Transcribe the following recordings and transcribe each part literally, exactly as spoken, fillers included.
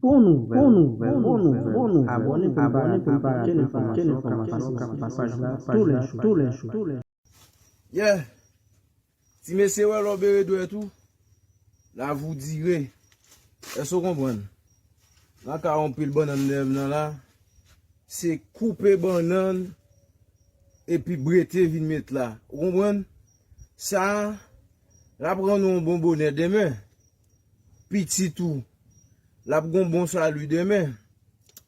Bon nouvèl, bon nouvèl, bon nouvèl, bon nouvèl. Abòne pou n pa rate okenn enfòmasyon k ap pase sou paj la toulèjou, toulèjou. Yeah. Ti mesye, wè lè w bere dwèt ou, la vie dure. Èske w konprann? Nan ka yon pil bannann dèyè m nan la, se koupe bannann epi brete vin met la. Ou konprann? Sa, l ap rann ou yon bon bonè demen. Pitit ou, l ap gen yon bon sali demen.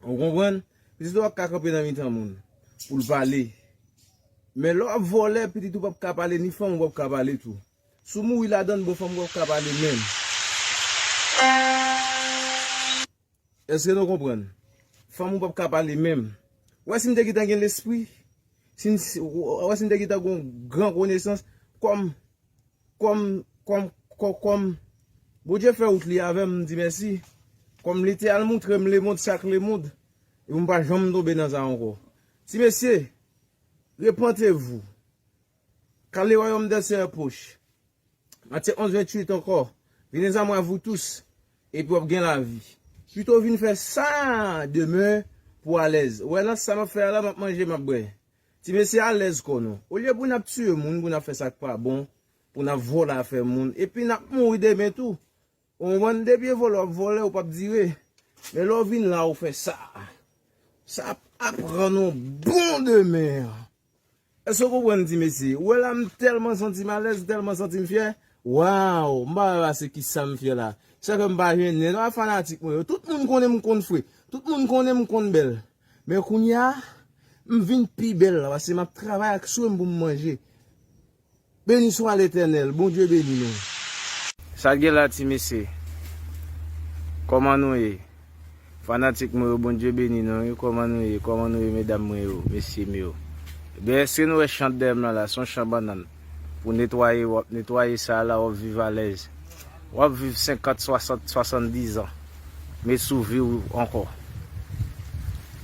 Ou konprann? Pitit ou ap ka kanpe nan mitan moun pou l pale. Men lè w ap vòlè, pitit ou p ap ka pale, ni fanm ou p ap ka pale tou. Si w mouri ladan l, bon, fanm ou p ap ka pale menm. Èske nou konprann? Fanm ou p ap ka pale menm. Ou wè si m te gentan gen lespri, si m, si, ou wè si m te gentan gen yon gran konesans, kòm, kòm, kòm, kò-, kòm Bondye fè wout li avè m, m di mèsi. Kòm li te al montre m lemonn, sa k lemonn, e pou m pa janm tonbe nan sa ankò. Ti mesye, repentez-vous, car le royaume des cieux est proche. Matye onz venntuit ankò. Venez à moi, vous tous, epi w ap gen lavi. Pito vin fè sa demen pou alèz. Ou wè nan sa m ap fè a la, m ap manje, m ap bwè. Ti mesye, alèz kò nou. Olye pou n ap tiye moun, pou n ap fè sa k pa bon, pou n ap vòlè afè moun, epi n ap mouri demen tou. Ou konprann? Depi e vòlè w ap vòlè, ou p ap dire. Men lè w vin la, ou fè sa. Sa ap, ap rann ou bon demen. Èske w konprann, ti mesye? Ou wè la, m tèlman santi m alèz, tèlman santi m fyè. Waw, m pa wè pase ki sa m fyè la. Sa fè m pa jwenn nen. Nan fanatik mwen yo, tout moun konnen m konn fre. Tout moun konnen m konn bèl. Men kounye a, m vin pi bèl la, paske m ap travay ak swen m pou m manje. Beni swa Letènèl, Bondye beni nou. Sa gen la, ti mesye? Kòman nou ye? Fanatik mwen yo, Bondye beni nou, wi. Kòman nou ye? Kòman nou ye, medam mwen yo, mesye m yo? Ebyen, èske nou wè chan dèyè m nan la, se yon chan bannann. Pou netwaye, w ap netwaye sa la, w ap viv alèz. W ap viv senkant, swasant, swasanndizan. Men sou vi w ankò.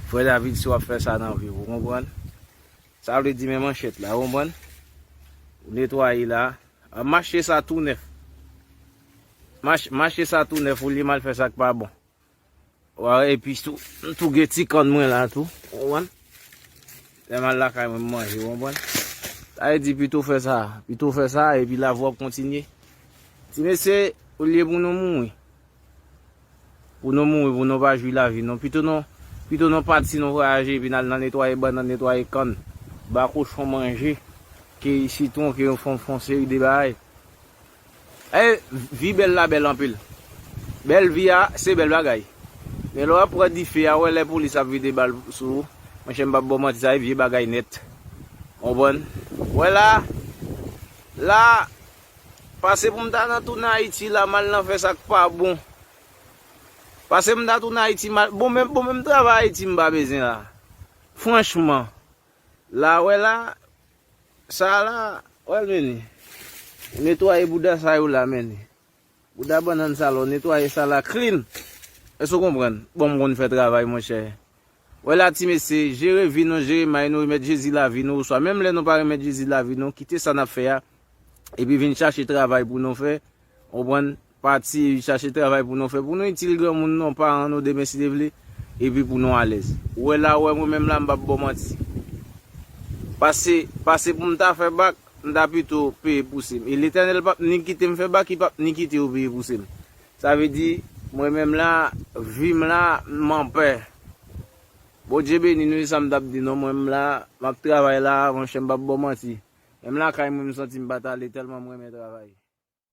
Frè David, si w ap fè sa nan vi w, ou konprann? Sa vle di men manchèt la, ou konprann? Ou netwaye la. A, mache sa tou nèf. Mach-, mache sa tou nèf, olye m al fè sa k pa bon. Wa, epi tou, m tou gen ti kann mwen la tou, ou konprann? Lè m al lakay mwen, m manje, ou konprann? Sa vle di pito fè sa, pito fè sa, epi lavi w ap kontinye. Ti mesye, olye pou nou mouri. Pou nou mouri, pou nou pa jwi lavi nou. Pito nou, pito nou pati, nou vwayaje, epi n al nan netwaye bannann, netwaye kann, ba kochon manje, keyi sitwon, keyi fon, fon seri de bagay. E, vi bèl la bèl anpil. Bèl vi a, se bèl bagay. Men lè w ap pran dife a, wè lè polis ap vide bal sou ou. Monchè, m p ap ba w manti, sa e vye bagay nèt. Konprann? Wè la, la, pase pou m ta nan tounen Ayiti la, m al nan fè sa k pa bon. Pase m ta tounen Ayiti, m al, bon, menm, bon, menm travay Ayiti m pa bezwen la. Franchman, la, wè la, sa la, wè l vini. Netwaye bouda sa yo la, men. Bouda bannann sa la, w netwaye sa la clean. Èske w konprann? Bon, m konn fè travay, monchè. Wè la, ti mesye, jere vi nou, jere may nou, remèt Jezi lavi nou, oswa menm lè nou pa remèt Jezi lavi nou, kite sa n ap fè a, epi vin chache travay pou nou fè, konprann, pati chache travay pou nou fè, pou nou itil granmoun nou, paran nou demen si Dye vle, epi pou nou alèz. Ou wè la, ou wè mwen menm la, m p ap ba w manti. Pase, pase pou m ta fè bak, m ta pito peye pouse m. E Letènèl p ap ni kite m fè bak, li p ap ni kite yo peye pouse m. Sa vle di, mwen menm la, vi m la, m anpè. Bondye beni nou, e sa m t ap di nou, mwen menm la, m ap travay la, monchè, m p ap ba w manti. Menm lakay mwen, m santi m pa t ale tèlman m renmen travay.